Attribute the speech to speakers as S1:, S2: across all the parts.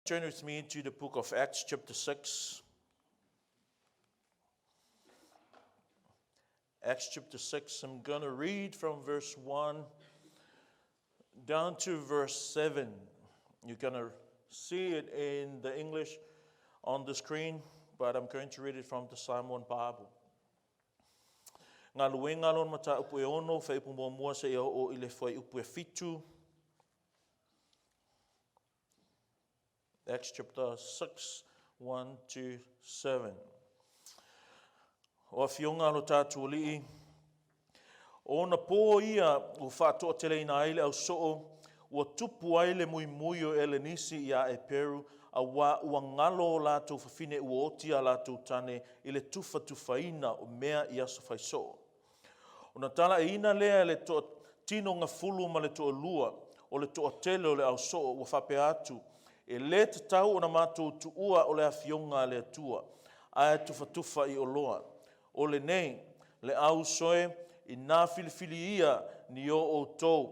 S1: Turn with me to the book of Acts, chapter 6. Acts chapter 6, I'm going to read from verse 1 down to verse 7. You're going to see it in the English on the screen, but I'm going to read it from the Samoan Bible. Galuega lona mataupu e ono, fuaiupu muamua seia oo i le fuaiupu e fitu. Acts chapter 6, 1 to 7. O Afioga a lo tatou Alii, o ona pō ia ua faatoateleina ai le ausoo, ua tupu ai le muimui o Elenisi iā Eperu, auā ua galo o latou fafine ua oti a latou tane i le tufatufaina o mea i aso faisoo. Ona talaeina lea e le toatino gafulu ma le toalua o le toatele o le ao soo ua faapea atu, E lē tatau ona matou tuua o le Afioga a le Atua, ae tufatufa i oloa. O lenei, le ausoe, inā filifili ia ni o outou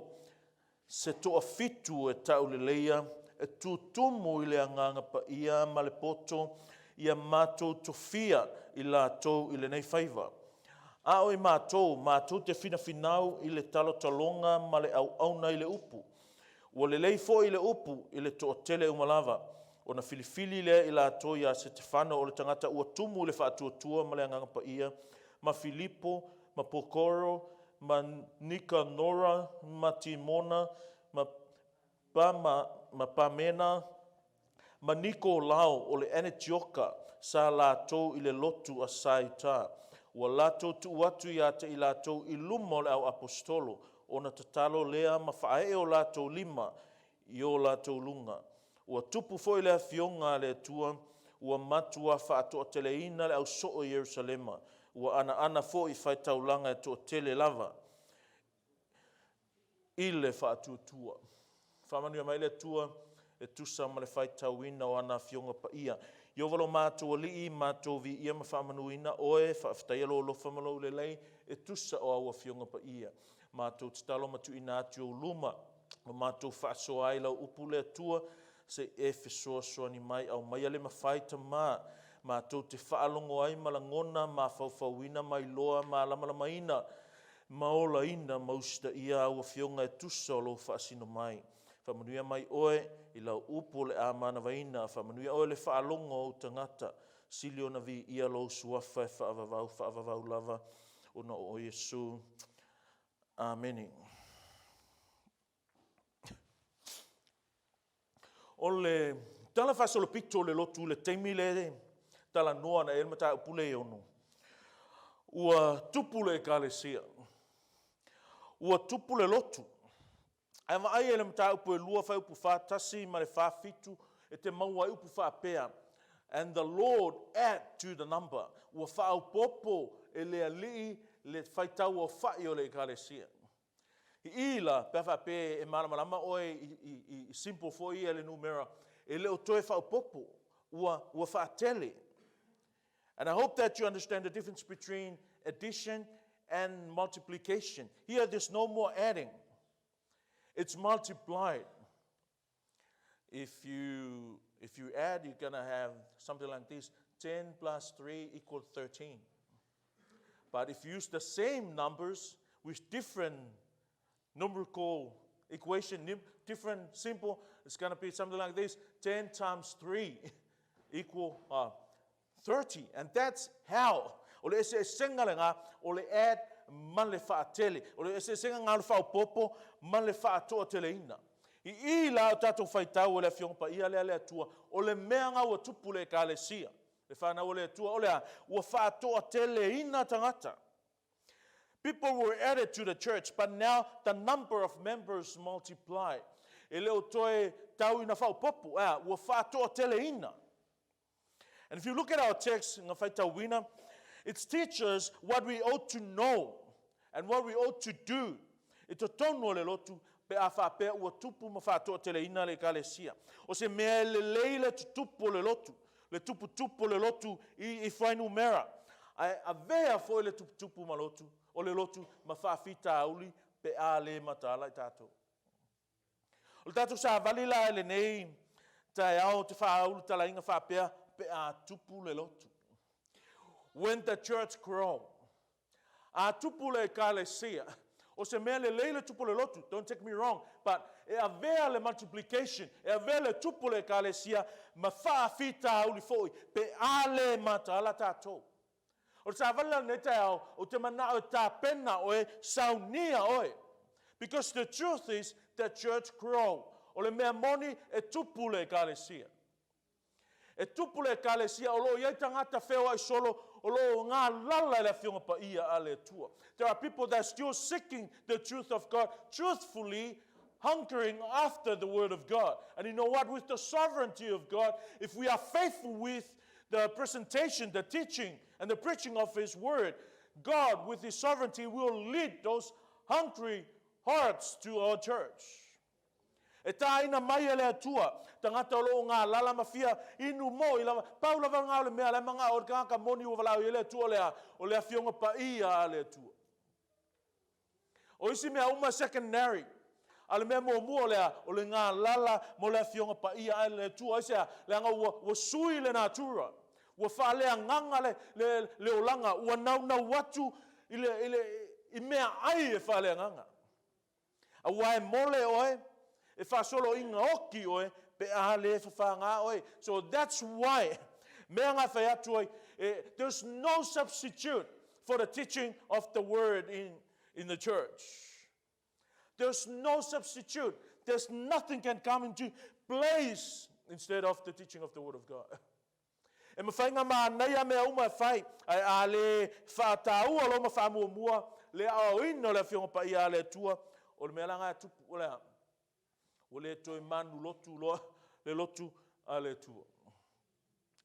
S1: se toafitu e tauleleia, e tutumu i le Agaga Paia ma le poto, ia matou tofia i latou i lenei faiva. A o i matou, matou te finafinau i le talotaloga ma le auauna i le upu. Ua lelei foi le upu i le toatele uma lava, ona filifili lea i latou iā Setefano o le tagata ua tumu i le faatuatua ma le Agaga Paia, ma Filipo, ma Pokoro, ma Nikanora, ma Timona, ma Pama, ma Pamena, ma Nikolao o le Anetioka, sa latou i le lotu a Saiuta. Ua latou tuu atu ia te i latou i luma o le au aposetolo, ona tatalo lea ma faaee o latou lima i o latou luga. Ua tupu foi le Afioga a le Atua, ua matua faatoateleina le ausoo i Ierusalema, ua anaana foi faitaulaga e toatele lava i le faatuatua. Faamanuia mai le Atua e tusa ma le faitauina o ana Afioga Paia. Ieova lo matou Alii, matou viia ma faamanuina oe, faafetaia lou alofa ma lou lelei e tusa o au Afioga Paia. Matou tatalo ma tuuina atu i ou luma, ma matou faasoa ai lau upu le Atua, se i e fesoasoani mai, aumaia le mafai Tama, matou te faalogo ai ma lagona, mafaufauina ma iloa, malamalamaina, ma olaina ma usitaia au Afioga e tusa o lou faasino mai. Faamanuia mai oe i lau upu o le a manavaina, faamanuia oe le faalogo o ou tagata, sili ona viia lou suafa e faavavau faavavau lava ona o Iesu. Amene. O le tala faasolopito o le lotu i le taimi le talanoa na e le mataupu le ono, ua tupu le ekalesia, ua tupu le lotu. Ae vaai e le mataupu e lua fuaiupu 41 ma le 47 e te maua ai upu faapea, And the Lord add to the number. Ua faaopoopo e le Alii le faitau aofa'i o le Ekalesia. I i la, pe a faapea e malamalama oe i simple foi ia le numera, e le o toe faaopoopo, ua, ua faatele. And I hope that you understand the difference between addition and multiplication. Here there's no more adding. It's multiplied. If you, if you add, you're going to have something like this. 10 plus 3 equals 13. But if you use the same numbers with different numerical equation, different simple, it's going to be something like this. 10 times 3 equal 30. And that's how. O le eseesega lena o le add ma le faatele. O le eseesega lena o le faaopoopo ma le faatoateleina. I i la o tatou faitau e le Afioga Paia lea le Atua, o le mea lena ua tupu le Ekalesia, le fanau a le Atua, o le a? Ua faatoateleina tagata. People were added to the church, but now the number of members multiplied. E le o toe tau ina faaopoopo, a, ua faatoateleina. And if you look at our text, nga faitauina, it teaches what we ought to know and what we ought to do. I totonu o le lotu, pe a faapea ua tupu ma faatoateleina le ekalesia. O se mea e lelei le tutupu o le lotu, le tuputupu o le lotu i, i fuainumera. Ae avea foi le tuputupu ma lotu, o le lotu ma faafitauli pe a le mataala i tatou. O le tatou savali la i lenei Taeao ou te faaulutalaina faapea pe a tupu le lotu. When the church grow. A tupu le ekalesia, o se mea lelei le tupu o le lotu, don't take me wrong, but e avea le multiplication, e avea le tupu o le ekalesia ma faafitauli foi pe a le mataala tatou. O le savali la lenei taeao, ou te manao e tapena oe, saunia oe. Because the truth is, the church grow. O le mea moni, e tupu le ekalesia. E tupu le Ekalesia o lo o i ai tagata feoai solo o lo o galala i le Afioga Paia a le Atua. There are people that are still seeking the truth of God, truthfully hungering after the Word of God. And you know what? With the sovereignty of God, if we are faithful with the presentation, the teaching, and the preaching of His Word, God, with His sovereignty, will lead those hungry hearts to our church. E tāina mai e le Atua, tagata o lo o galala ma fia inu moi lava, pau lava lena o le mea la e manao o le tagata moni ua valaau i ai le Atua o le a? O le Afioga Paia a le Atua. O isi mea uma e secondary, a o le mea muamua o le a? O le galala mo le Afioga Paia a le Atua. Aisea? Leaga ua, ua sui le natura, ua faaleagaga le, le, le olaga, ua naunau atu i le, i le, i meaai e faaleagaga. Aua e mole oe, e faasoloina oti oe pe a le fafaga oe. So that's why, mea nga fai atu ai, there's no substitute for the teaching of the word in, in the church. There's no substitute. There's nothing can come into place instead of the teaching of the word of God. E mawhai ngā mānaia mea uma e whai, ae a le whātāua lo ma whaamuamua le aoaoina o le Afioga Paia a le Atua, o le mea la ngā e tupu, o le a? Ua le toe manu lotu loa le lotu a le Atua.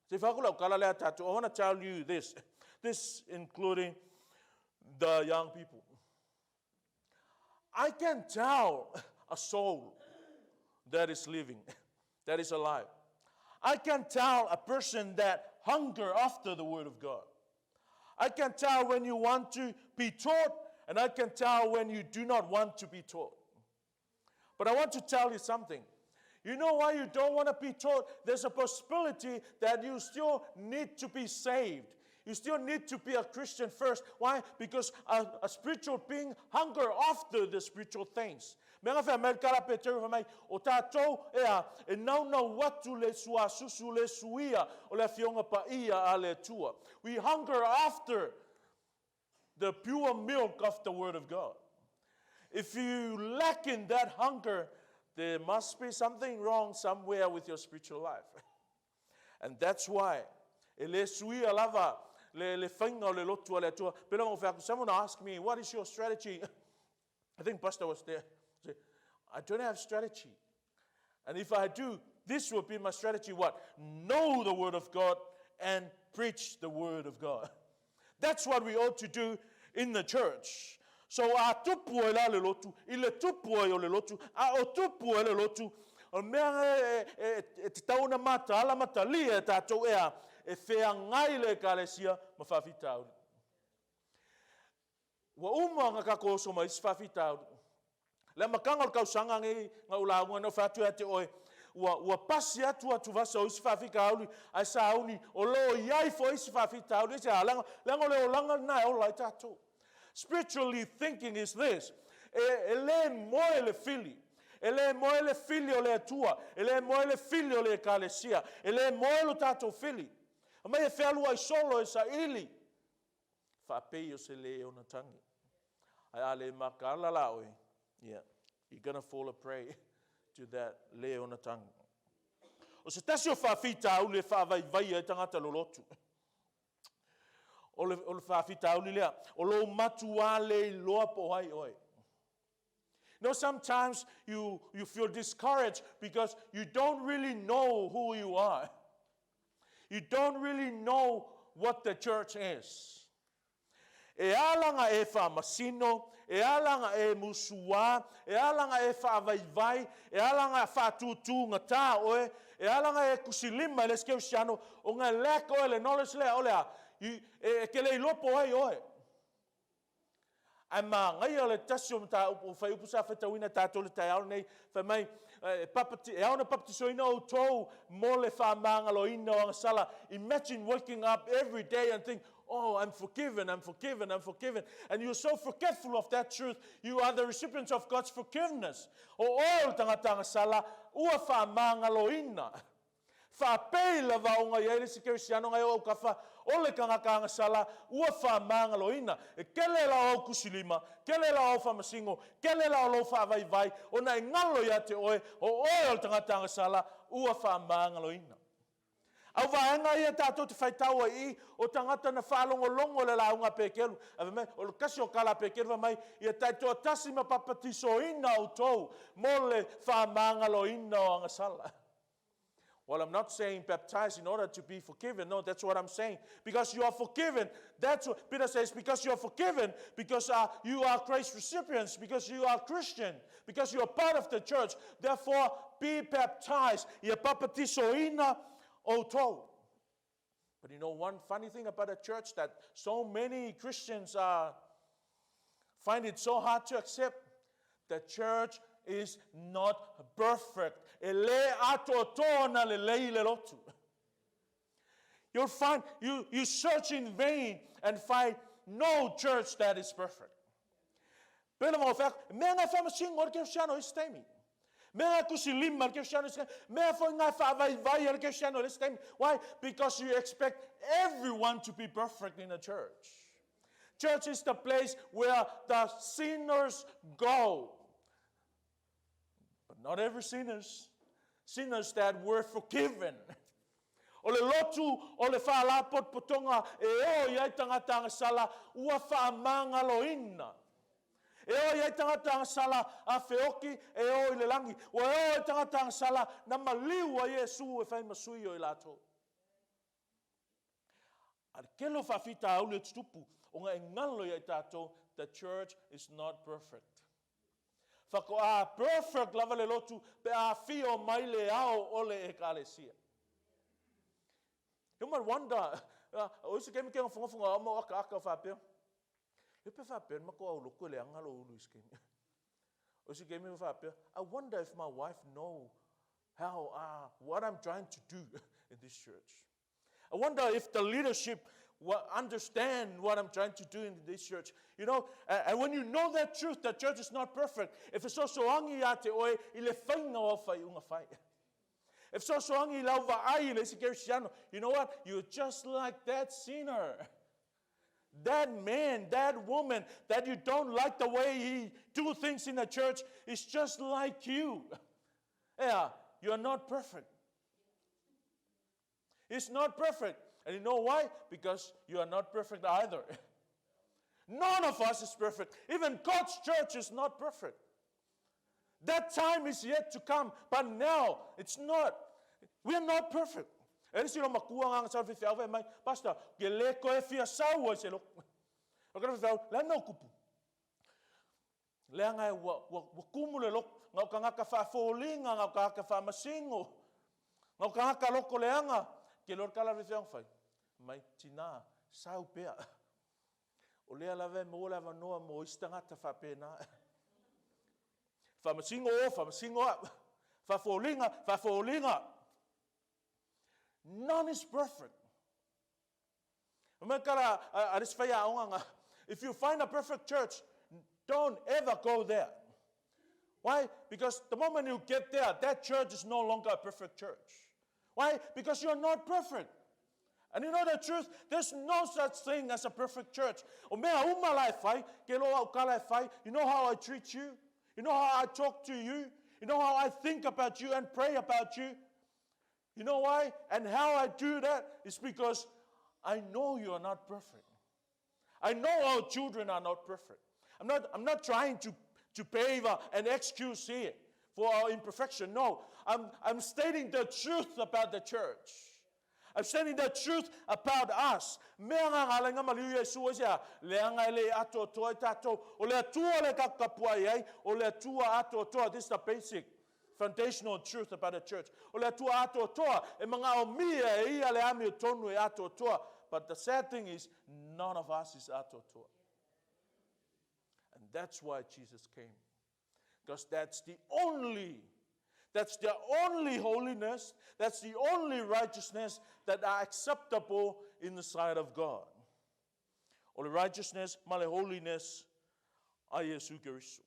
S1: Se i whaku lau kala lea tātou, I want to tell you this, this including the young people. I can tell a soul that is living, that is alive. I can tell a person that hunger after the word of God. I can tell when you want to be taught, and I can tell when you do not want to be taught. But I want to tell you something. You know why you don't want to be taught? There's a possibility that you still need to be saved. You still need to be a Christian first. Why? Because a, a spiritual being hunger after the spiritual things. Mea nga whea mai kala pe te mai, o tātou e a, e naunau atu le suasusu le suia o le afioga paia a le Atua. We hunger after the pure milk of the Word of God. If you lack in that hunger, there must be something wrong somewhere with your spiritual life. And that's why e le suia lava le, le whainga o le lotu a le Atua. Pela mo whaku, someone asked me, what is your strategy? I think Pastor was there. I, said, I don't have strategy. And if I do, this will be my strategy. What? Know the Word of God and preach the Word of God. That's what we ought to do in the church. So a tupu ai la le lotu, i le tupu ai o le lotu, a o tupu ai le lotu, o mea e, e, e, e te tauna mataala matalia e tātou e a, e wheangai le ekalesia ma whawhitauri. Ua uma nga kako oso ma isi faafitauli. Le amataga o le kausaga nei na ou lauga na ou fai atu ia te oe, ua, ua pasi atu atuvasa o isi faafitauli, ae sauni o lo o i ai foi isi faafitauli. Aisea? Leaga, leaga o le olaga lena e ola ai tatou. Spiritually thinking is this, e, e le moe le fili. E le moe le fili o le Atua, e le moe le fili o le Ekalesia, e le moe lo tatou fili. Aumai e fealuai solo e saili. Faapei o se lē ona tagi. Ae a le makaala la oe, yeah, you're gonna fall a prey to that lē ona tagi. O se tasi o faafitauli e faavaivai ai tagata lolotu, o le, o le faafitauli lea, o lou matuā le iloa po o ai oe. You know, sometimes you, you feel discouraged because you don't really know who you are. You don't really know what the church is. E ala nga e whaamasino, e ala nga e musuā, e ala nga e whaavaivai, e ala nga whaatūtū nga tā oe, e ala nga e kusilima i le isi o nga lack oe le knowledge lea o le a, e, e ke le iloa po ai oe. Ae magaia le tasi o mataupu, o fuaiupu sa faitauina e tatou i le taeao lenei, fai mai, e, papati, e ao ona papatisoina outou mo le faamagaloina o agasala. Imagine waking up every day and think, oh, I'm forgiven, I'm forgiven, I'm forgiven. And you're so forgetful of that truth. You are the recipients of God's forgiveness. O oe o le tagata agasala, ua faamagaloina. Faapei lava ona i ai le isi kerisiano ngai o aukafa o le tagata agasala ua faamagaloina. E kele la o au tusilima, kele la o au faamasingo, kele la o lou faavaivai, ona e galo ia te oe, o oe o le tagata agasala ua faamagaloina. Au vaega ia tatou te faitau ai i o tagata na faalogologo i le lauga a Peteru, ae fai mai, o le tasi o tala a Peteru fai mai, ia taitoatasi ma papatisoina outou mo le faamagaloina o agasala. Well, I'm not saying baptize in order to be forgiven. No, that's what I'm saying. Because you are forgiven. That's what Peter says, because you are forgiven, because you are grace recipients, because you are Christian, because you are part of the church. Therefore, be baptized. Ia papatisoina outou. But you know one funny thing about a church that so many Christians find it so hard to accept? The church is not perfect. E le atoatoa ona lelei le lotu. You'll find, you search in vain and find no church that is perfect. Pele mo fea, mea ngai whamasingo o le kerisiano i se taimi. Mea ngai tusilima le kerisiano i se taimi. Mea foi ngai whaavaivai a le kerisiano i se taimi. Why? Because you expect everyone to be perfect in the church. Church is the place where the sinners go. But not every sinners. Sinners that were forgiven. O le lotu o le faalapotopotoga e o i ai tagata agasala ua faamagaloina. E o i ai tagata agasala a feoki e o i le lagi. Ua e o i tagata agasala na maliu a Iesu e fai ma sui o i latou. A le tele o faafitauli e tutupu ona e galo ia i tatou, the church is not perfect. Faatoa perfect lava le lotu pe a afio mai le ao o le Ekalesia. You might wonder, o isi taimi ke nofonofo au ma o akaaka o faapea, e pe faapea le matou au lotu e leaga lou ulu i isi taimi. O isi taimi o faapea, I wonder if my wife know how, what I'm trying to do in this church. I wonder if the leadership will understand what I'm trying to do in this church. You know, and when you know that truth, the church is not perfect. E fesoasoani ia te oe i le faiga o au faaiuga fai. E fesoasoani i lau vaai i le isi kerisiano. You know what? You're just like that sinner. That man, that woman that you don't like the way he do things in the church is just like you. Yeah, you're not perfect. It's not perfect. And you know why? Because you are not perfect either. None of us is perfect. Even God's church is not perfect. That time is yet to come, but now it's not. We are not perfect. E le isi lo matua nganga sa faifeau fai mai, Pastor, ke le koe fia sau ai se lotu. O ka faifeau, le ana o tupu. Leaga e ua, ua, ua tumu le lotu, na o tagata faafoliga, na o tagata faamasingo, na o tagata loko leaga. Ke loa le tala a le faifeau na fai mai, tina, sau pea. O lea lava e maua le avanoa mo isi tagata faapena. Faamasingo o, faamasingo au. Faafoliga, faafoliga. None is perfect. Mai kala a le isi faiaoga nga, if you find a perfect church, don't ever go there. Why? Because the moment you get there, that church is no longer a perfect church. Why? Because you're not perfect. And you know the truth? There's no such thing as a perfect church. O mea uma la e fai, ke loa au kala e fai, you know how I treat you? You know how I talk to you? You know how I think about you and pray about you? You know why? And how I do that is because I know you are not perfect. I know our children are not perfect. I'm not trying to pave an excuse here for our imperfection. No, I'm stating the truth about the church. I'm stating the truth about us. Mea ngā ngā lenga maliu Iesu o sea, leaga e le atoatoa i tātou. O le Atua le tatou tapuai ai, o le Atua atoatoa. This is the basic foundational truth about the church. O le Atua atoatoa, e manaomia e ia le amiotonu e atoatoa. But the sad thing is, none of us is atoatoa. that's why Jesus came. Because that's the only, that's the only holiness, that's the only righteousness that are acceptable in the sight of God. O le righteousness ma le holiness a Iesu Keriso.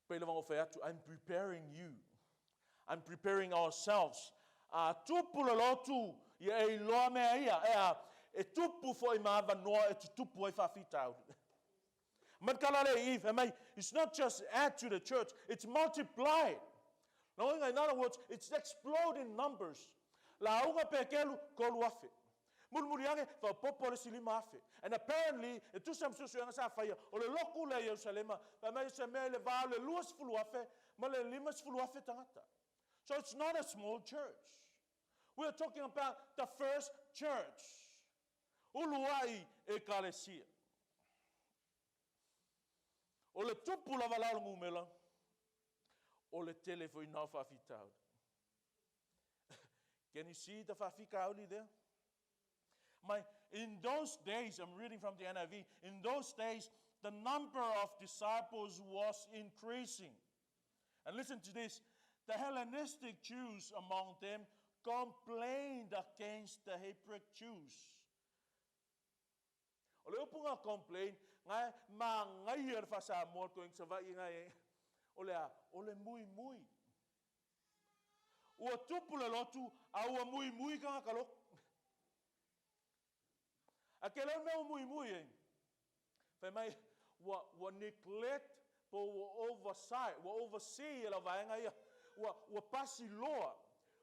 S1: Pei lava ona ou fai atu, I'm preparing you. I'm preparing ourselves. A tupu le lotu, ia e iloa mea ia, e a, e tupu foi ma avanoa e tutupu ai faafitauli. Matkala le i, fai mai, it's not just add to the church, it's multiplied. Lona uiga, in other words, it's explode in numbers. Lauga Pekelu, 3000. Mulimuli ane, faaopoopo le isi 5000. And apparently, e tusa ma suesuega sa faia, o le lotu lea i Ierusalema, fai mai o se mea i le va o le 20,000 ma le 50,000 tagata. So it's not a small church. We are talking about the first church. Uluai Ekalesia. O le tupu lava la o le numera, o le tele foi na o faafitauli. Can you see the faafitauli there? My, in those days, I'm reading from the NIV, in those days, the number of disciples was increasing. And listen to this, the Hellenistic Jews among them complained against the Hebraic Jews. O le upu nga complain, nga magaia le faa-Samoa le toeaina Savaii nga e, o le a, o le muimui. Ua tupu le lotu, a ua muimui tagata lotu. A ke leo mea ua muimui e, fai mai, ua, ua neglect po ua oversight, ua oversee e lau vaega ia, ua, ua pasi loa,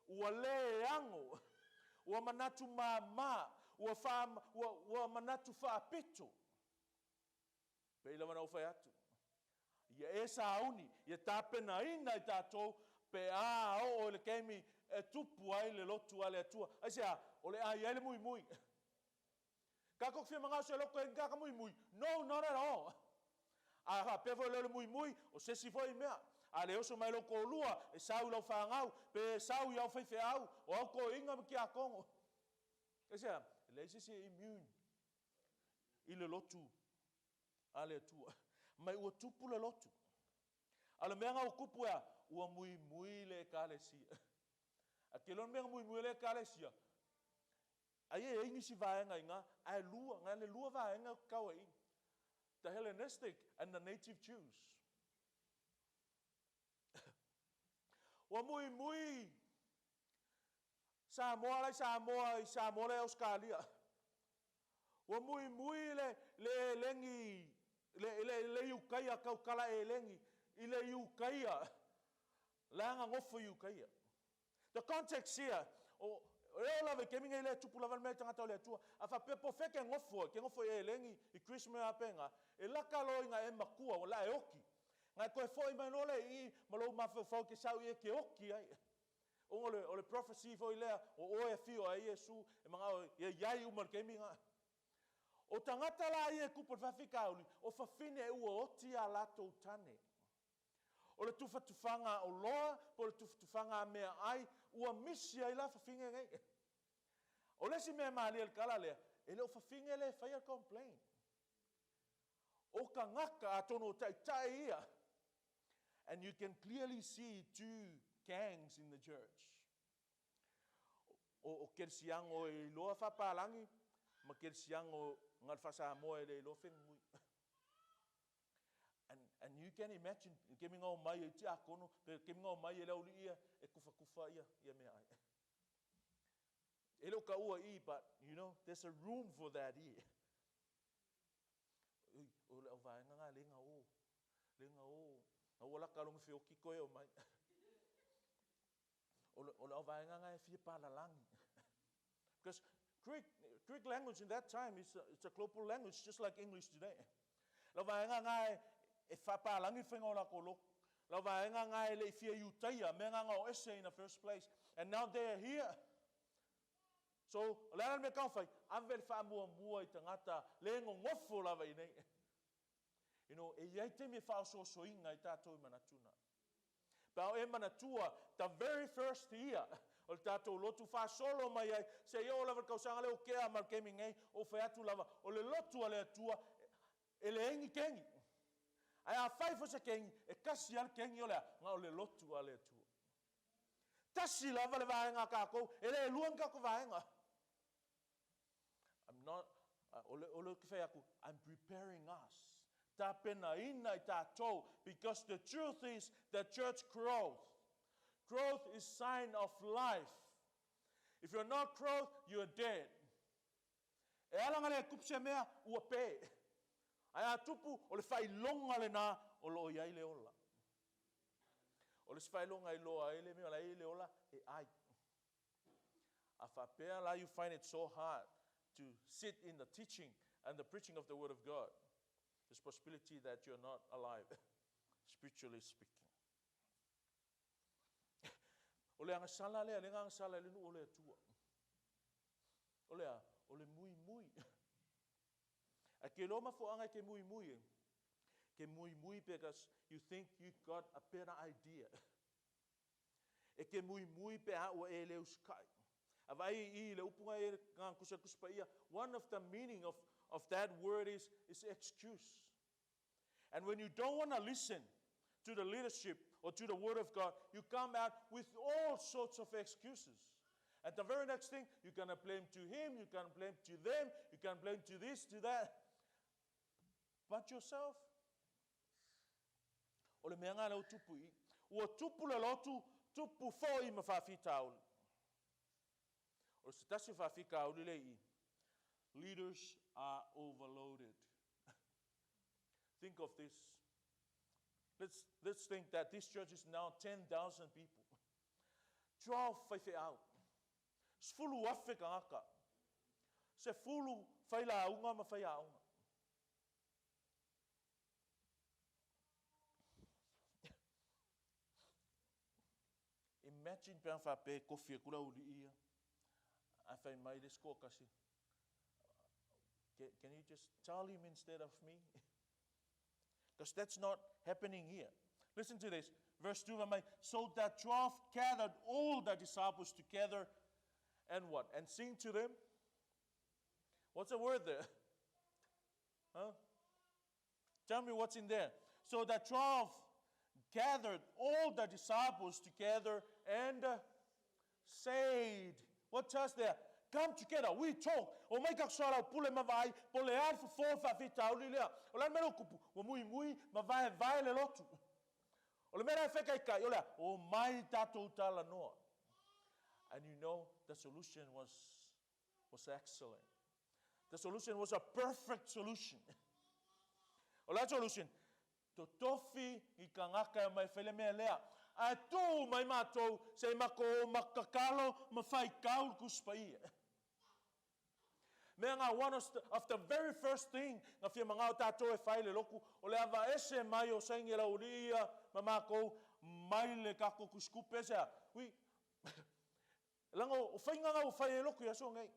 S1: ua le ago, ua manatu māmā, ua, wha, ua, ua manatu whaapito. Pei lava na ou fai atu, ia e sauni, ia tapenaina i tatou pe a oo i le taimi e tupu ai le lotu a le Atua. Aisea? O le a i ai le muimui. Tatou te fia manao se lotu e ni tagata muimui? No, not at all. A faapea foi lea o le muimui, o se isi foi mea. A le oso mai lou toalua, e sau i lau fanau, pe sau i au faifeau, o au toeaiina ma tiakono. Aisea? E leai se isi e immune i le lotu a le Atua. Mai ua tupu le lotu. A o le mea na ua tupu e a? Ua muimui le Ekalesia. A te iloa le mea na muimui ai le Ekalesia, aia e i ai nisi vaega i ina, ae lua, na le lua vaega e tatau ai i. The Hellenistic and the native Jews. Ua muimui Samoa la i Samoa i Samoa la i Ausetalia. Ua muimui le le eleni le le le Iutaia tautala eleni i le Iutaia leaga nofo i Iutaia. The context here, o e oo lava i taimi nei lea e tupu lava le mea i tagata o le Atua, a faapea po o fea e te nofo ai, ke nofo i eleni, i Greece ma mea faapena, e laka loa ina e matua, ua la e oti. Na e toe foi mai loa lea i i ma lou mafaufau e te sau i e te oti ai. Ona o le, o le prophecy foi lea, o oe e afio ai Iesu, e manao ia iai uma i le taimi lena. O tagata la ia e tupu i le faafitauli, o fafine ua oti a latou tane. O le tufatufaga a oloa po o le tufatufaga a meaai, ua misi ai la fafine nei. O le isi mea e malie i le tala lea, e le o fafine lea e faia le complain. O tagata, atonu o taitai ia. And you can clearly see two gangs in the church. O, o kerisiano e iloa faapalagi ma kerisiano nga le faa-Samoa e le iloa fegui. And, and you can imagine, i kemi nga o mai e tiakono, pe kemi nga o mai e le auli ia, e kufatufa ia, ia mea ai. E le o taua i, but, you know, there's a room for that here. Ui, o le auvaega nga le nga o, le nga o, na ua laka loa feoki koe o mai. O le, o le auvaega nga e fia palalagi. Because Greek, Greek language in that time is a, it's a global language, just like English today. Lau vaega nga e, e faapalagi le faiga o latou lotu. Lau vaega nga e le i fia Iutaia, mea nga nga o ese in the first place. And now they are here. So, o le a la le mea taumafai? Ave le faamuamua i tagata le nonofo lava i nei. You know, e i ai taimi e faaosoosoina ai tatou i manatu na. Pe a o e manatua, the very first year o le tatou lotu faasolo mai ai, seia oo lava i le tausaga lea o kea ma le taimi nei, ou fai atu lava, o le lotu a le Atua, E leai ni kegi. Ae afai foi se kegi, e tasi lava le kegi o le a? Na o le lotu a le Atua. Tasi lava le vaega a tatou, e le lua ni tatou vaega. I'm not, o le, o le ou te fai atu, I'm preparing us. Tapenaina i tatou, because the truth is the church growth. Growth is sign of life. If you're not growth, you're dead. E ala ona le tupu se mea, ua pe. Ae a tupu, o le faailoga lena o lo o i ai le ola. O le isi faailoga e iloa ai le mea o la e i ai le ola, e ai. A faapea la you find it so hard to sit in the teaching and the preaching of the word of God, there's possibility that you're not alive, spiritually speaking. O le agasala lea, le agasala i le nuu o le Atua. O le a? O le muimui. Ae ke iloa mafuaaga e ke muimui e. Ke muimui because you think you got a better idea. E ke muimui pe a ua e le usikai. A vaai i i le upu na e nga kusa Tusi Paia, one of the meaning of, of that word is, is excuse. And when you don't want to listen to the leadership or to the word of God, you come out with all sorts of excuses. And the very next thing, you're going to blame to him, you can blame to them, you can blame to this, to that. But yourself. O le mea nga lea ua tupu i i. Ua tupu le lotu, tupu foi ma faafitauli. O se tasi o faafitauli lea i i. Leaders are overloaded. Think of this. Let's, let's think that this church is now 10,000 people. 12 faifeau. 10,000 tagata. Sefulu failauga ma faiaoga. Imagine pe ana faapea e kofi atu le aualii ia, ae fai mai le isi toatasi, Can you just tell him instead of me? Because that's not happening here. Listen to this. Verse 2, mai, so the 12 gathered all the disciples together and what? And sing to them. What's the word there? Huh? Tell me what's in there. So the 12 gathered all the disciples together and said, What tells there? Come together, we talk. O mai ka soala o pule ma vaai, po le a le fofo o le faafitauli lea. O le a le mea lea ua kupu? Ua muimui ma vaevae le lotu. O le mea lea e whekaikai, o le a, o mai tatou talanoa. And you know, the solution was, was excellent. The solution was a perfect solution. O le a solution? Totofi i tagata e omai e fai le mea lea. Ae tuu mai matou se i matou o ma tatalo ma faitau le Tusi Paia. Mea nga one of the very first thing na fia manao tatou e fai le lotu o le avaese mai o saini e le aualii ia ma matou mai le tatou tusitupe se a ui Leaga o faiga na ua fai e lotu i aso nei.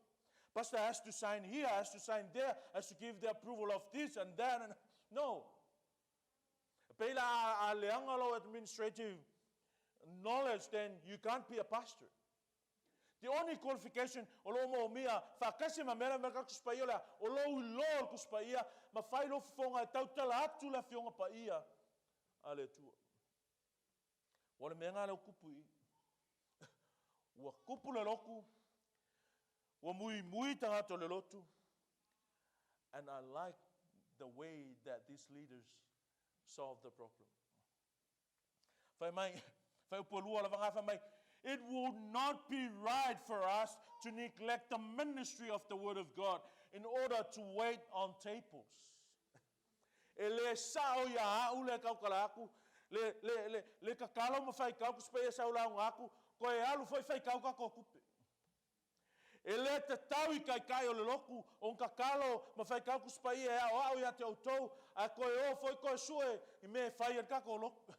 S1: Pastor has to sign here, has to sign there, has to give the approval of this and that and no. E pei la a leaga lou administrative knowledge then you can't be a pastor. The only qualification o lo o moomia faatasi ma mea la mea ka Tusi Paia o le a, o lou iloa o le Tusi Paia ma fai lou fofoga e tautala atu le Afioga Paia a le Atua. Ua le mea lena lea ua tupu i i. Ua tupu le lotu, ua muimui tagata o le lotu, and I like the way that these leaders solve the problem. Fai mai, fai upu e lua lava ngā, fai mai, It would not be right for us to neglect the ministry of the Word of God in order to wait on tables. E le sao ia a'u le tautala atu, le, le, le, le tatalo ma faitau ku sipa ia sau lauga atu, koe alu foi faitau tatou tupe. E le tatau i taitai o le lotu ona tatalo ma faitau ku sipa ia e aoao ia te outou, ae toe o foi toe sue i mea e fai ai le tatou lotu.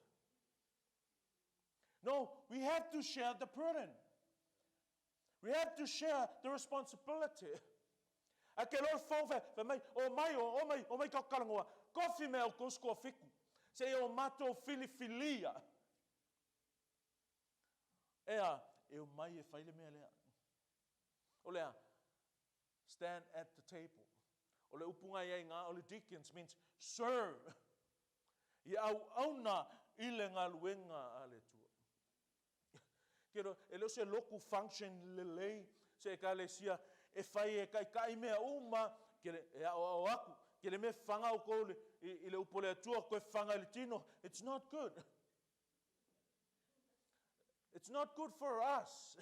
S1: No, we have to share the burden. We have to share the responsibility. Ae ke loa le fou fai, fai mai, o mai, o, o mai, o mai ka kalangoa, kofi me au kou skoa fiku, se i o matou filifilia. Ea, e o mai e fai le mea lea. O lea, stand at the table. O le upu nga iai nga o le deacons means serve. Ia auauna i le galuega a le Atua. Kero, e le o se loku function lelei se ekalesia e fai e taitai mea uma, ke le, e aoao aku, ke le mea faga outou i le upu a le Atua, toe faga i le tino. It's not good. It's not good for us.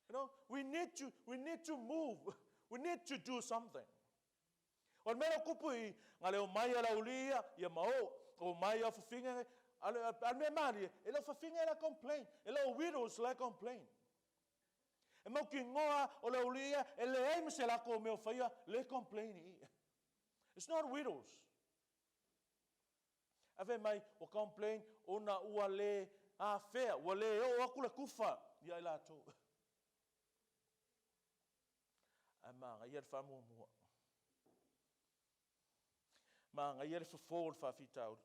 S1: You know, we need to move. We need to do something. O le mea lea o kupu i nga leo mai a le aualii ia, ia ma o, o mai a fafine, a le mea malie, e le o fafine la complain, e le o widows la complain. E mautinoa o le aualii ia, e leai ma se latou mea o faia, le complain i i. It's not widows. Ae fai mai, ua complain ona ua le afea, ua le oo atu le tufa ia i latou. Ae manaia le faamuamua. Manaia le fofo o le faafitauli.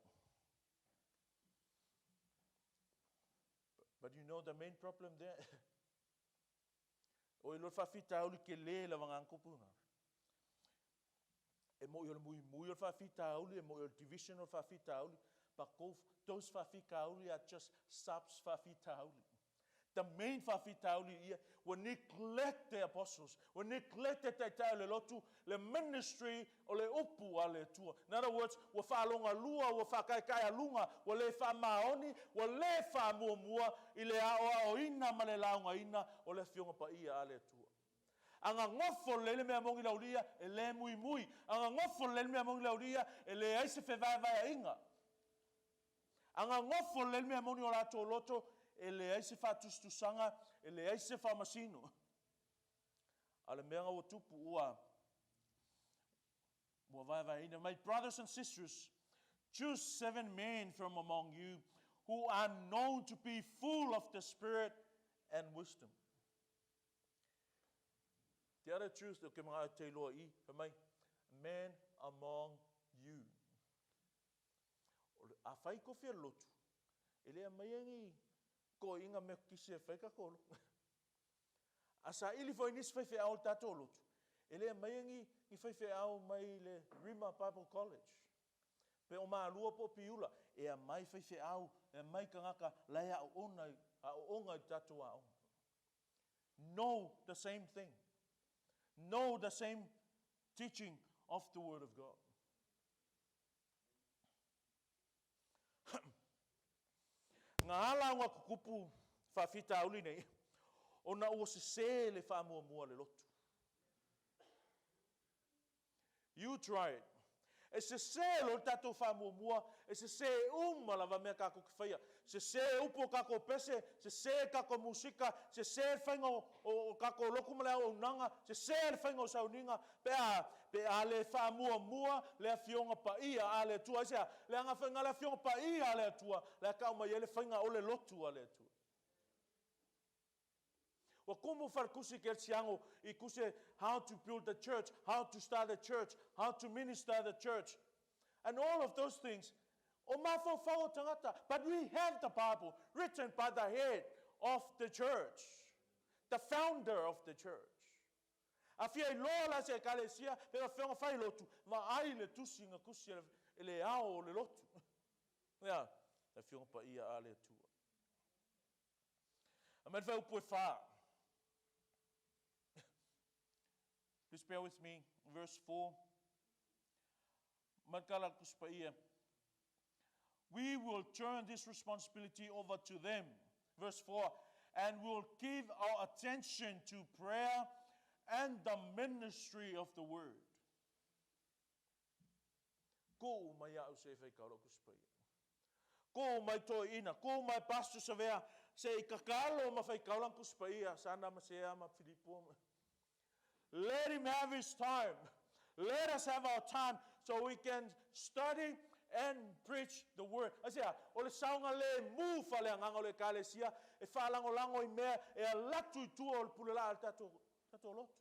S1: But you know the main problem there? O iloa le faafitauli tele lava na tupu na. E mo'i o le muimui o le faafitauli, e mo'i o le division o le faafitauli, but those faafitauli are just subs faafitauli. The main faafitauli ia, ua neglect the apostles, ua neglect le taitai o le lotu, le ministry o le upu a le Atua. In other words, ua faalogalua, ua faakaekaealuga, ua le faamaoni, ua le faamuamua i le aoaoina ma le laugaina o le Afioga Paia a le Atua. A gagofo lelei le mea moni laulia, e le muimui. A gagofo lelei le mea moni laulia, e leai se fevaevaeaiga. A gagofo lelei le mea moni o latou loto, e leai se faatusatusaga, e leai se faamasino. A o le mea na ua tupu, ua ua vaevaeina. My brothers and sisters, choose seven men from among you who are known to be full of the Spirit and wisdom. The other truth o ke mga te iloa i, fai mai, men among you. O le, a fai kofi a le lotu, e le aumaia ni toeaiina Metotisi e fai tatou lotu. A saili foi nisi faifeau o le tatou lotu, e le aumaia ni, ni faifeau mai le Rima Bible College. Pe o Malua po o Piula, e aumai faifeau, e aumai tagata la e aoona, aooga i le tatou aoga. Know the same thing. Know the same teaching of the Word of God. Nga ala o nga kukupu faafitauli nei, ona ua sesē le faamuamua a le lotu. You try it. E sesē loa le tatou faamuamua, e sesē uma lava mea tatou te faia. Sesē upu o tatou pese, sesē tatou musika, sesē le faiga o, o, o tatou lotu ma le auaunaga, sesē le faiga o sauniga, pe a, pe a le faamuamua le Afioga Paia a le Atua. Aisea? Leaga faiga le Afioga Paia a le Atua, la e tau mai ai le faiga o le lotu a le Atua. Ua tumu faletusi kerisiano i tusi e how to build the church, how to start the church, how to minister the church. And all of those things, o mafaufau o tagata. But we have the Bible written by the head of the church, the founder of the church. A fia iloa la se ekalesia, pe faapefea ona fai lotu, vaai le tusi na tusi e le ao o le lotu. Ia, le Afioga Paia a le Atua. Aumai le faaupu e fa. Please bear with me. Verse 4. Mai le Tusi Paia. We will turn this responsibility over to them. Verse 4. And will give our attention to prayer and the ministry of the word. Tuu mai au se i fai kau Tusi Paia. Tuu mai toeaina, tuu mai Pastor Savea se i tatalo ma faitau lana Tusi Paia, Sana ma Sea ma Filipo. Let him have his time. Let us have our time so we can study and preach the word. Aisea, o le saogalemu faaleagaga o le Ekalesia e faalagolago i mea e alatu i tua o le pule laa a le tatou, tatou lotu.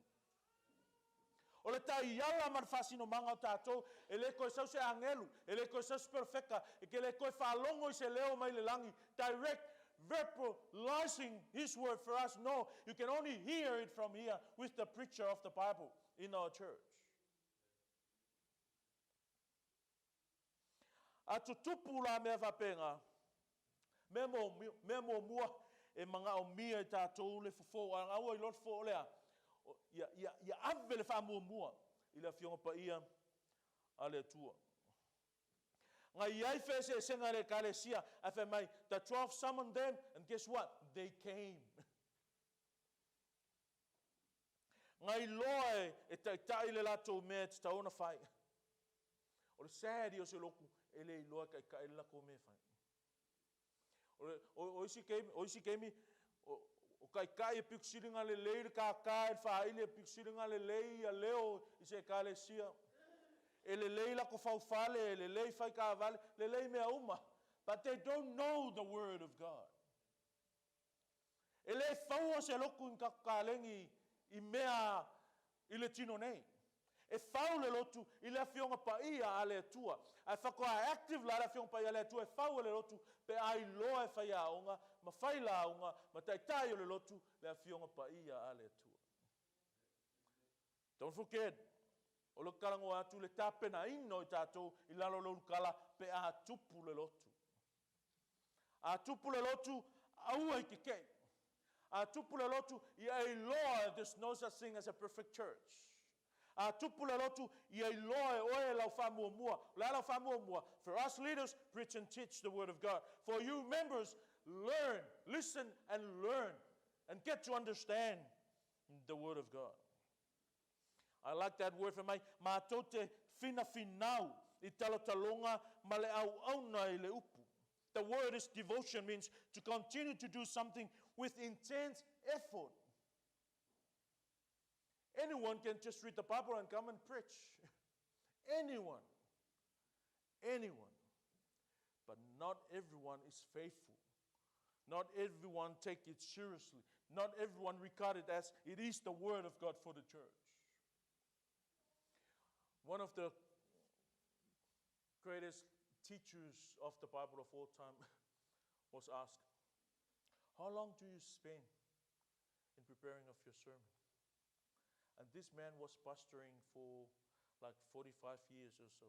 S1: O le taiala ma le faasinomaga o tatou, e le toe sau se agelu, e le toe sau se perofeta, e te le toe faalogo i se leo mai le lagi, direct verbalizing his word for us. No, you can only hear it from here with the preacher of the Bible in our church. A tutupu la mea faapena, mea mea muamua e manaomia e tatou le fofo, a ua iloa le fofo o le a? Ia, ia, ia ave le faamuamua i le Afioga Paia a le Atua. Na i ai feeseeseaiga i le Ekalesia, ae fai mai, the 12 summoned them, and guess what? They came. Na iloa e taitai le latou mea e tatau ona fai. O le sad ia o se lotu, e le iloa e taitai le latou mea e fai. O isi taimi, o taitai e pito sili ona lelei le tata i le faaili, e pito sili ona lelei ia leo i se Ekalesia. E lelei latou faufale, e lelei fai taavale, lelei mea uma. But they don't know the word of God. E le faua se lotu i ni tatou taleni i mea i le tino nei. E fau le lotu i le Afioga Paia a le Atua. Ae faatoa active la le Afioga Paia a le Atua e fau e le lotu pe a iloa e faiaoga ma failauga ma taitai o le lotu le Afioga Paia a le Atua. Don't forget, o le talanoa atu le tapenaina o i tatou i lalo o le ulukala pe a tupu le lotu. A tupu le lotu, aua i tetei. A tupu le lotu, ia e iloa there's no such thing as a perfect church. A tupu le lotu, ia iloa e oe lau faamuamua. O le a lau faamuamua? For us leaders, preach and teach the word of God. For you members, learn, listen and learn and get to understand the word of God. I like that word for mai, matou te finafinau i talotaloga ma le auauna i le upu. The word is devotion means to continue to do something with intense effort. Anyone can just read the Bible and come and preach. Anyone. Anyone. But not everyone is faithful. Not everyone take it seriously. Not everyone regard it as it is the word of God for the church. One of the greatest teachers of the Bible of all time was asked, how long do you spend in preparing of your sermon? And this man was pastoring for like 45 years or so.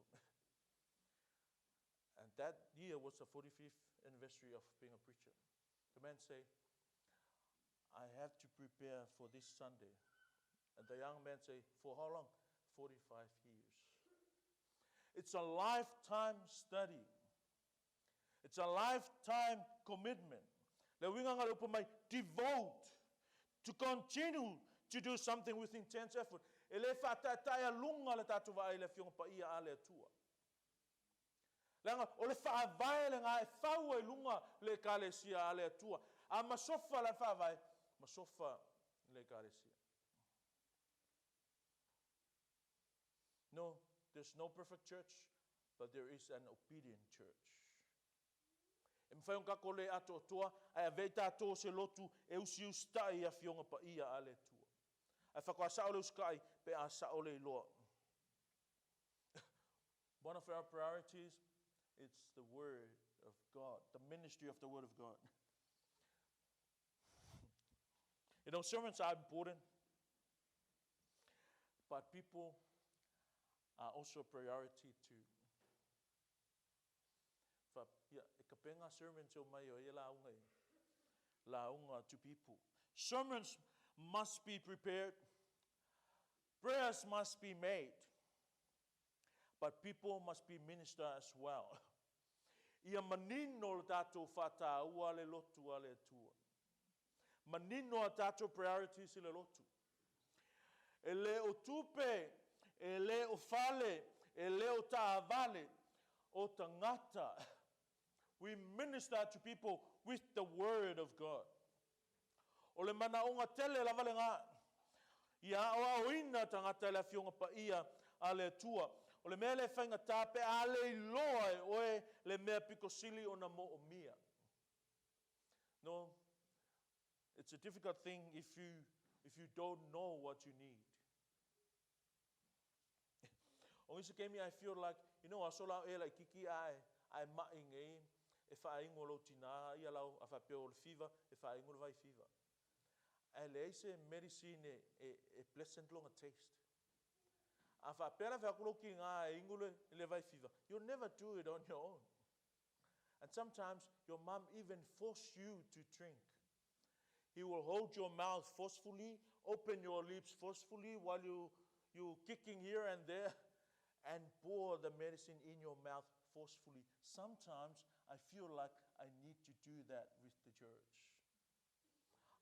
S1: And that year was the 45th anniversary of being a preacher. The man said, I have to prepare for this Sunday. And the young man said, for how long? 45 years. It's a lifetime study. It's a lifetime commitment. Le uiga o le upu mai, devote, to continue to do something with intense effort. E le faataetaealuga le tatou vaai i le Afioga Paia a le Atua. Leaga o le faavae lena e fau ai luga le Ekalesia a le Atua. A masofa la le faavae, masofa le Ekalesia. No, there's no perfect church, but there is an obedient church. E mafai ona tatou le atoatoa, ae avea i tatou o se lotu e usiusitai i Afioga Paia a le Atua. Ae faatoa sao le usitai pe a sao le iloa. One of our priorities, it's the Word of God, the ministry of the Word of God. You know, sermons are important, but people are also a priority too. Fa, ia, e kape ngā sermons o mai o ia lauga i, lauga to people. Sermons must be prepared. Prayers must be made. But people must be ministered as well. Ia manino le tatou faataua le lotu a le Atua. Manino a tatou priorities i le lotu. E le o tupe, e le o fale, e le o taavale, o tagata. We minister to people with the word of God. O le manaoga tele lava lena, ia aoaoina tagata i le Afioga Paia a le Atua. O le mea lea e faigata pe a le iloa e oe le mea pito sili ona moomia. No, it's a difficult thing if you don't know what you need. O nisi taimi I feel like, you know, aso la e laitiiti ae mai nei e faainu lou tina ia lau a faapea o le fiva e faainu le vai fiva. Ae leai se medicine e pleasant lona taste. A faapea la fai atu lou tiga e inu le vai fiva, you'll never do it on your own. And sometimes your mom even force you to drink. He will hold your mouth forcefully, open your lips forcefully while you kicking here and there, and pour the medicine in your mouth forcefully. Sometimes I feel like I need to do that with the church.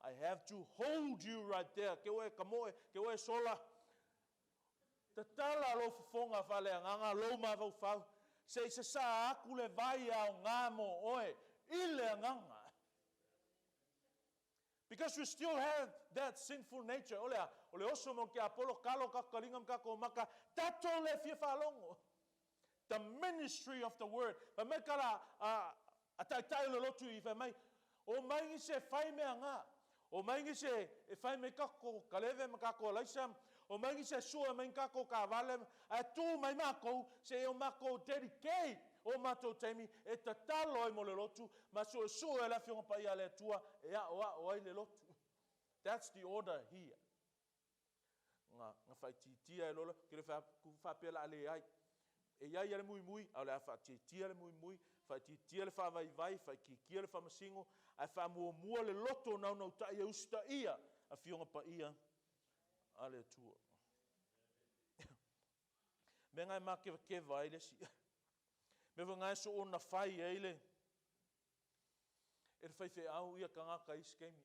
S1: I have to hold you right there. Ke oe ka moe, ke oe sola. Tatala lou fofoga faaleagaga, lou mafaufau, se i sasā aku le vai aoga mo oe i le agaga. Because we still have that sinful nature. O le a? O le oso ma le tiapolo, kalo kako kaliga ma kako maka, tatou le fia faalogo. The ministry of the word. Fai mai ka la a, a taitai o le lotu i fai mai, o mai nisi e fai mea nga. O mai nisi e fai mai kako kaleve ma kako alaisa, o mai nisi e sue mai kako kavale, ae tu mai makou se i o makou dedicate o matou taimi e tatalo ai mo le lotu ma suesue ai le Afioga Paia a le Atua e aoao ai le lotu. That's the order here. Nga, nga faaitiitia e lola, ke le faapea la a leai. E i ai a le muimui, a o le a faatiatia le muimui, faatiatia le faavaivai, faaikiikia le faamasino, ae faamuamua le loto naunautai e usitaia Afioga Paia a le Atua. Mea nga e makevakeva ai le isi. Mea foi nga e soona fai ai le e le faifeau ia tagata i isi taimi.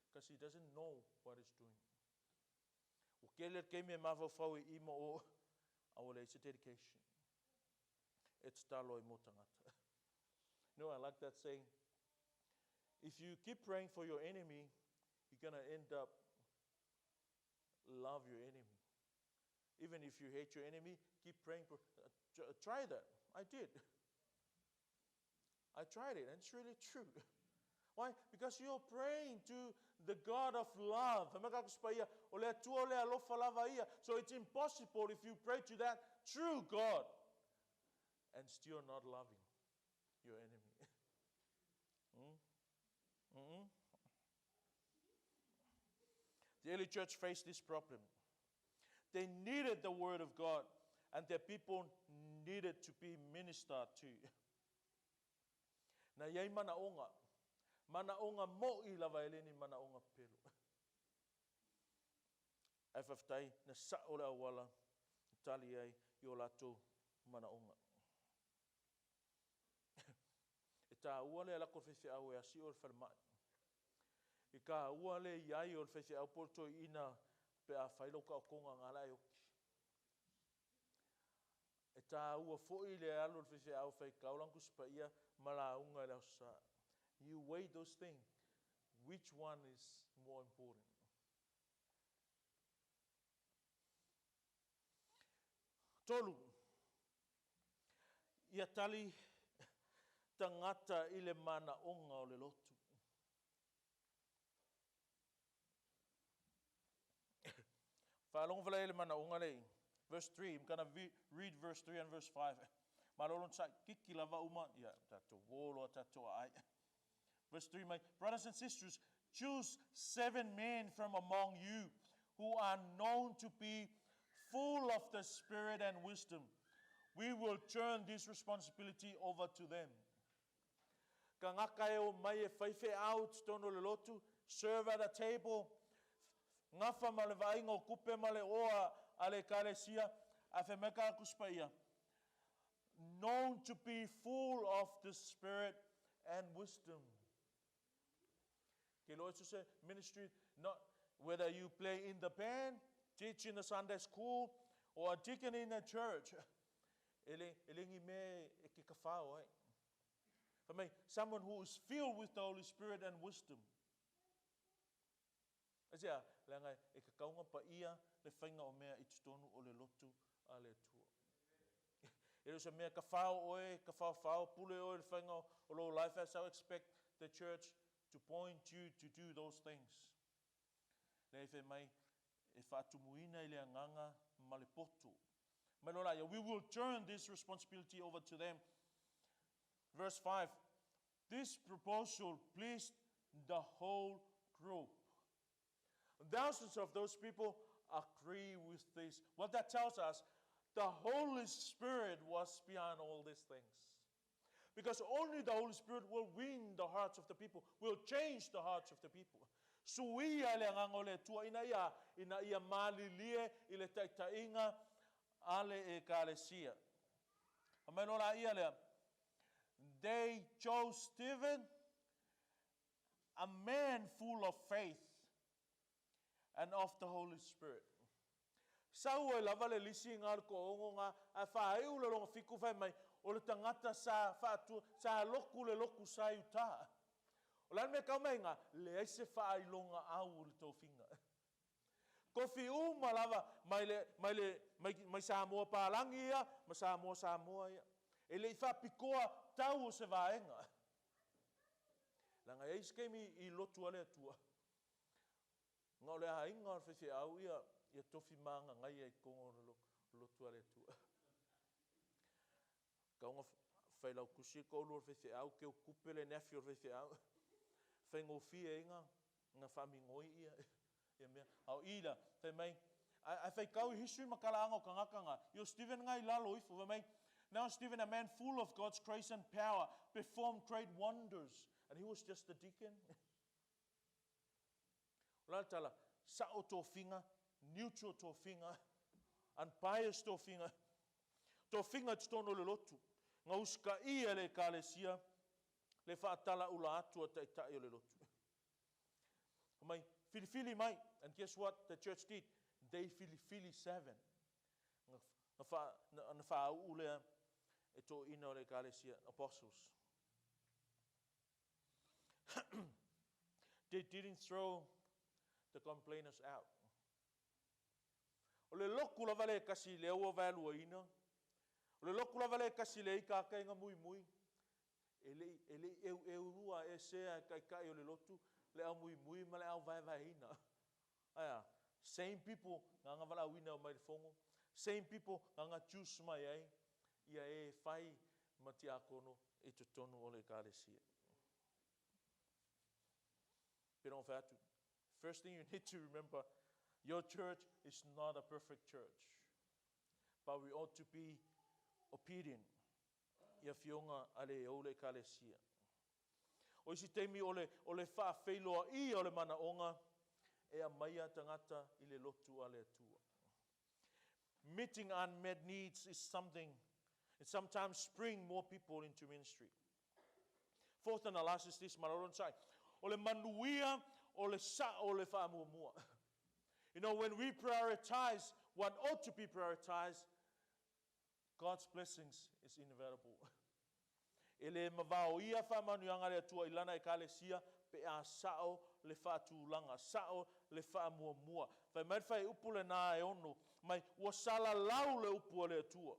S1: Because he doesn't know what he's doing. Ua tele le taimi e mafaufau i i ma o, a ua leai se dedication. E tatalo ai mo tagata. You know, I like that saying. If you keep praying for your enemy, you're going to end up love your enemy. Even if you hate your enemy, keep praying. For, try that. I did. I tried it, and it's really true. Why? Because you're praying to the God of love. So it's impossible if you pray to that true God and still not loving your enemy. Mm-hmm. The early church faced this problem. They needed the word of God, and their people needed to be ministered to. Na i ai manaoga, manaoga moʻi lava e le ni manaoga pelu. Ae faafetai na sao le auala e tali ai i o latou manaoga. E taua le alako o le faifeau e asi o le falemai. E taua le i ai o le faifeau po o le toeaina pe a fai lau taotoga na ala e oti. E taua foi le alu o le faifeau e faitau lana Tusi Paia ma lauga i le Aso Sa. You weigh those things, which one is more important? Tolu, ia tali tagata i le manaoga o le lotu. Faalogo fala i le manaoga le verse 3. I'm gonna read verse 3 and verse 5. Malo lon sa kiki lava uma ia tatou wolo tatou ai. Verse 3 mai, brothers and sisters, choose seven men from among you who are known to be full of the Spirit and wisdom. We will turn this responsibility over to them. Tagata e o mai e whai wheau totonu o le lotu, serve at a table, gafa ma le vaaiga o kupe ma le oa a le ekalesia, ae fai mai ka Tusi Paia, known to be full of the Spirit and wisdom. Ke iloa so se ministry, not whether you play in the band, teach in the Sunday school, or a deacon in a church, e le, e le ni mea e ke kawhao ai. Fai mai, someone who is filled with the Holy Spirit and wisdom. Aisea? Leaga e kakaunga paia le faiga o mea i totonu o le lotu a le Atua. E le o se mea ka fao oe, ka faofao, pule oe i le faiga o lou life, so expect the church to point you to do those things. Leai fai mai, e faatumuina i le agaga ma le poto. Mai loa laia, we will turn this responsibility over to them. Verse 5, this proposal pleased the whole group. Thousands of those people agree with this. What that tells us, the Holy Spirit was behind all these things. Because only the Holy Spirit will win the hearts of the people, will change the hearts of the people. Suia le agaga o le Atua ina ia, ina ia malilie i le taitaiga a le Ekalesia. Fai mai loa laia lea, They chose Stephen, a man full of faith and of the Holy Spirit. Sau ai lava le lisi nga o le toaono nga, ae faaiu le lona fitu fai mai, o le tagata sa faatua, sa lotu le lotu sa i uta. O le a le mea tau mai nga, leai se faailoga au o le tofiga. Tofi uma lava mai le, mai le, mai, mai Samoa palagi ia ma Samoa Samoa ia. E le i faapitoa tau o se vaega. Leaga e i ai se taimi i lotu a le Atua, na o le aiga o le faifeau ia, ia tofi magagaia i totonu o le lotu a le Atua. Tau na failautusi le toalua o le faifeau, teu tupe le neafi o le faifeau. Faigofie ai na, na faaminoi ia, ia mea. A o i la, fai mai, ae faitau i history ma talaaga o tagata na, i o Stephen nga i lalo ifo, fai mai, Now Stephen, a man full of God's grace and power, performed great wonders. And he was just a deacon. O le a le tala? Sao tofiga, neutral tofiga, unbiased tofiga, tofiga i totonu o le lotu, na usitaia e le Ekalesia le faatalaula atu a Taitai o le lotu. Fai mai, filifili mai. And guess what the church did? They filifili seven. Na, na, fa, na, na faauu lea e toeaiina o le Ekalesia, apostles. They didn't throw the complainers out. O le lotu lava lea e tasi lea ua vaeluaina, o le lotu lava lea e tasi lea i kakaiga muimui, e le i, e le i eueulua esea e taitai o le lotu le au muimui ma le au vaevaeina. Ae a? Same people na na valaauina e omai i le fono, same people na na choose mai ai ia e fai ma tiakono i totonu o le Ekalesia. Pei ona fai atu, first thing you need to remember, your church is not a perfect church, but we ought to be obedient i afioga a le ou le Ekalesia. O isi taimi o le, o le faafeiloaia o le manaoga e aumaia tagata i le lotu a le Atua. Meeting unmet needs is something, it sometimes bring more people into ministry. Fourth and the last is this, malalo na sai. O le manuia o le sa'o o le faamuamua. You know, when we prioritize what ought to be prioritized, God's blessings is inevitable. E le mavaoia faamanuiaga a le Atua i Lana Ekalesia pe a sao le faatulaga, sao le faamuamua. Fai mai le faaiupu lena e ono mai, ua salalau le upu a le Atua.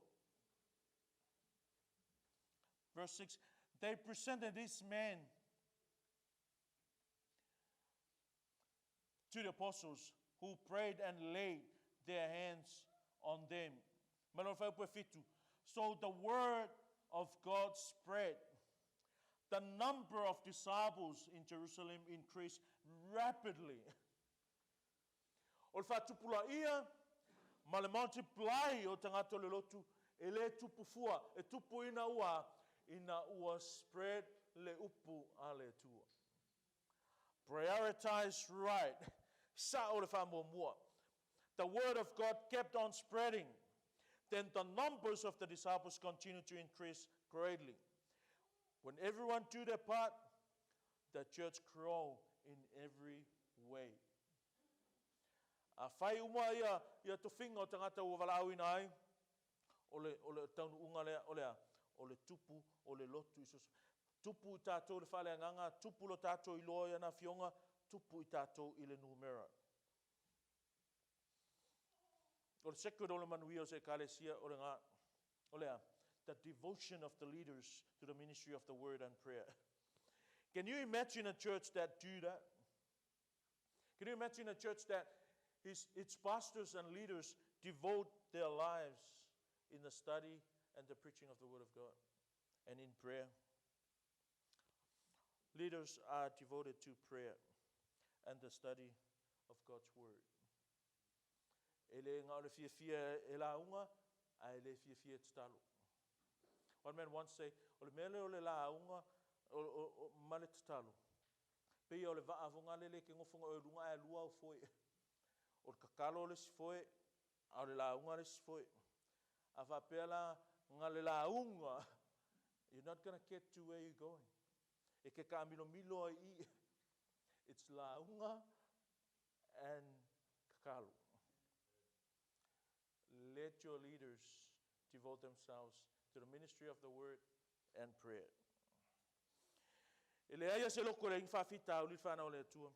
S1: Verse 6, They presented this man to the apostles who prayed and laid their hands on them. Mai lona faaiupu e fitu, So the word of God spread. The number of disciples in Jerusalem increased rapidly. O le faatupulaia ma le multiply o tagata o le lotu e le tupu fua, e tupu ina ua, ina ua spread le upu a le Atua. Prioritize right. Sa'o le faamuamua. The word of God kept on spreading. Then the numbers of the disciples continued to increase greatly. When everyone do their part, the church grow in every way. A whai uma ia, ia tofiga o tagata ua valaauina ai, o le, o le taunuuga lea, o le a? O le tupu o le lotu i so Tupu i tatou i le faaleagaga, tupu lo tatou iloa i ana Afioga, tupu i tatou i le numera. O le secret o le manuia o se Ekalesia o le ga, o le a? The devotion of the leaders to the ministry of the word and prayer. Can you imagine a church that do that? Can you imagine a church that his, its pastors and leaders devote their lives in the study and the preaching of the Word of God and in prayer? Leaders are devoted to prayer and the study of God's Word. E le na o le fiafia e lauga, ae le fiafia e tatalo. One man once say, o le mea lea o le lauga ma le tatalo, pei o le vaa fogale lea e te nofo nei oe i luga ae lua au foe. O le tatalo le isi foe, a o le lauga le isi foe. A faapea la na o le lauga, you're not going to get to where you're going. E te taamilomilo ai i i. It's lauga and tatalo. Let your leaders devote themselves to the ministry of the word and prayer. E leai se loto e leai ni faafitauli le whanau o le Atua.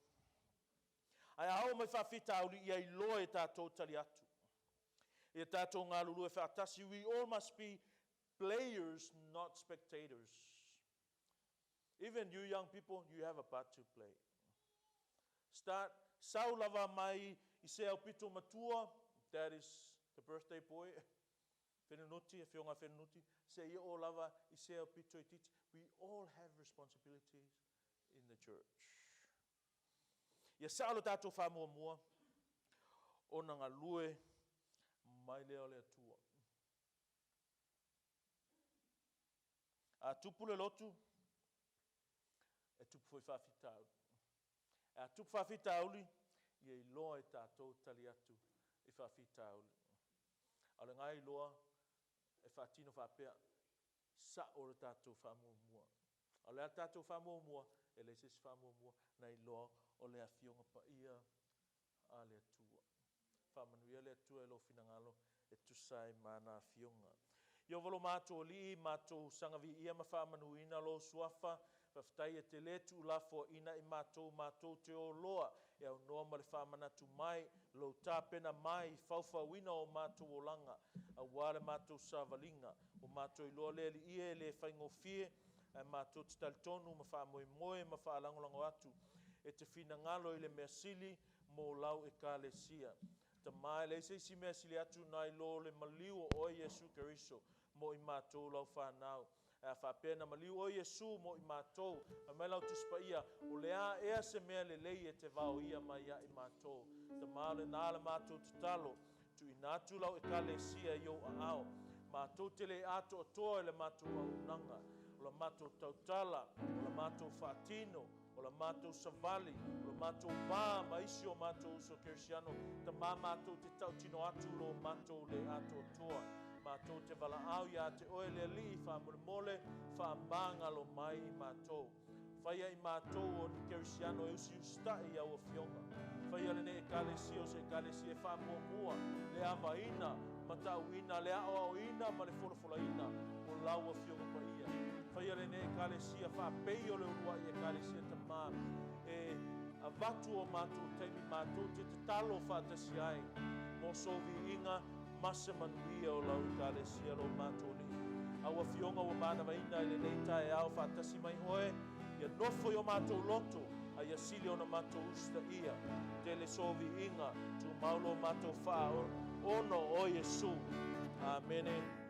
S1: Ae a oo mai faafitauli ia iloa e tatou tali atu. Ia tatou galulue faatasi. We all must be players, not spectators. Even you young people, you have a part to play. Start, sau lava mai i se aupito matua, that is the birthday boy, Fenunuti, afioga Fenunuti, seia oo lava i se aupito itiiti. We all have responsibilities in the church. Ia sao lo tatou faamuamua, ona galue mai lea o le Atua. A tupu le lotu, e tupu foi faafitauli. A tupu faafitauli, ia iloa e tatou tali atu i faafitauli. A o lena iloa e faatino faapea, sao le tatou faamuamua. A o le a le tatou faamuamua, e leai se isi faamuamua nai loa o le Afioga Paia a le Atua. Faamanuia le Atua i lou finagalo e tusa ai ma ana afioga. Ieova lo matou Alii, matou saga viia ma faamanuina lou Suafa, faafetai e te le tuulafoaina i matou matou te o loa e aunoa ma le faamanatu mai, lou tapena mai i faufauina o matou olaga, aua le matou savaliga. Ua matou iloa le Alii e le faigofie, ae matou te talitonu ma faamoemoe ma faalagolago atu e te finagalo i le mea sili mo lau Ekalesia. Tama, e leai se isi mea sili atu nai lo le maliu o oe Iesu Keriso mo i matou lau fanau. Ae a faapea na maliu oe Iesu mo i matou, fai mai lau Tusi Paia, o le a ea se mea lelei e te vaoia mai ia i matou. Tama, o lena la matou tatalo, tuuina atu lau Ekalesia i ou aao. Matou te le atoatoa i le matou auaunaga, o la matou tautala, o la matou faatino, o la matou savali, o la matou va ma isi o matou uso kerisiano. Tama, matou te tautino atu lo matou le atoatoa. Matou te valaau ia te oe le Alii, faamolemole, faamagalo mai i matou. Faia i matou o ni kerisiano e usiusitai i au afioga. Faia lenei Ekalesia o se Ekalesia e faamuamua le avaina, matauina, le aoaoina ma le folafolaina o lau Afioga Paia. Faia lenei Ekalesia faapei o le uluai Ekalesia Tama e avatu o matou taimi matou te tatalo faatasi ai mo sou viiga ma se manuia o lau Ekalesia lo matou Alii. Au Afioga ua manavaina i lenei taeao faatasi mai oe, ia nofo i o matou loto, a ia sili ona matou usitaia. Tele sou viiga, tumau lo matou faaono o Iesu. Amene.